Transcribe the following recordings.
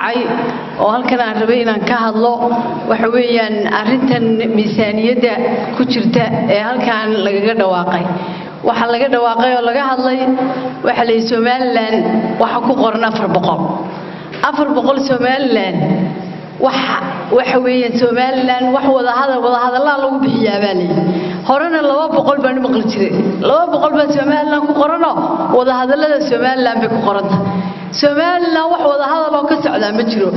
kacay oo halkan aan rabay inaan ka hadlo waxa weeyaan arrintan miisaaniyadda ku jirta ee halkan lagaga dhawaaqay. Waxaa laga dhawaaqay oo laga hadlay, waxaa la yidhi Somaliland waxa ku qoran 400, 400. Somaliland waxa weeyaan Somaliland wax wadahadal, wadahadallaa lagu bixiyaa baa layidhi. Horena 200 baan u maqli jiray. 200 baa Somaliland ku qoranoo wadahadallada Somaliland bay ku qoranta. Somaliland wax wadahadal oo ka socdaa ma jiro.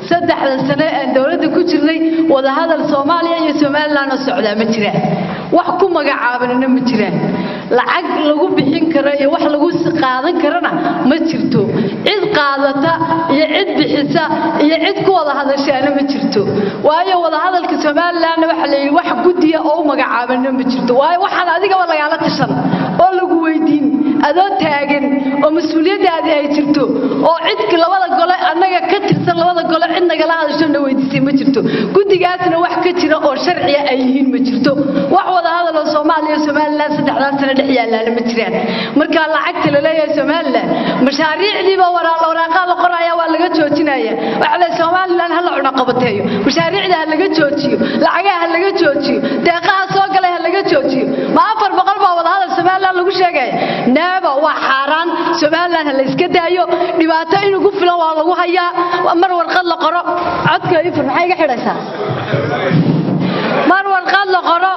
3da sane aan dowladda ku jirnay, wadahadal Soomaaliya iyo Somaliland oo socdaa ma jiraan, wax ku magacaabanina ma jiraan. Lacag lagu bixin karo iyo wax lagu qaadan karana ma jirto. Cid qaadata iyo cid bixisa iyo cid ku wada hadashaana ma jirto, waayo wadahadalka Somalilandna waxaa la yidhi wax guddiya oo u magacaabanna ma jirto. Waayo waxaan adigaba lagaala tashan oo lagu weydiin, adoo taagan oo mas-uuliyaddaadii ay jirto oo cid labada gole annaga ka tirsan, labada gole cid nagala hadasho na weydiisay ma jirto. Guddigaasna wax ka jira oo sharciya ay yihiin ma jirto. Wax wada hadal oo Soomaaliya iyo Somaliland 3daas sano dhex yaalaana ma jiraan. Marka lacagta la leeyahay Somaliland, mashaariicdiiba waraaqaa la qoraya, waa laga joojinaya. Waxa la Somaliland ha la cunaqabateeyo, mashaariicda ha laga joojiyo, lacagaha ha laga joojiyo, deeqaha soo galay ha laga joojiyo. Ma 400 baa wada hadal Somaliland lagu sheegaya? Neeba, waa xaaraan. Somaliland ha la iska daayo. Dhibaato in ugu filan waa lagu hayaa. Mar warqad la qoro, codka ifur, maxay iga xidhaysaa? Mar warqad la qoro,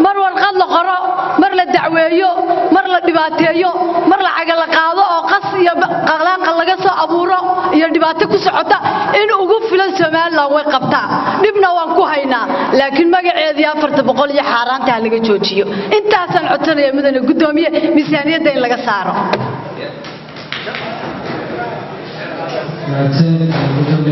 mar warqad la qoro, mar la dacweeyo, mar la dhibaateeyo, mar lacaga la qaado oo qas iyo qaqlaanqa laga soo abuuro iyo dhibaato ku socota in ugu filan Somaliland way qabtaa, dhibna waan ku haynaa. Laakiin magaceedii 400 iyo xaaraanta ha laga joojiyo. Intaasaan codsanaya, mudane guddoomiye, miisaaniyadda in laga saaro. Mahadsanid, gudoomiye.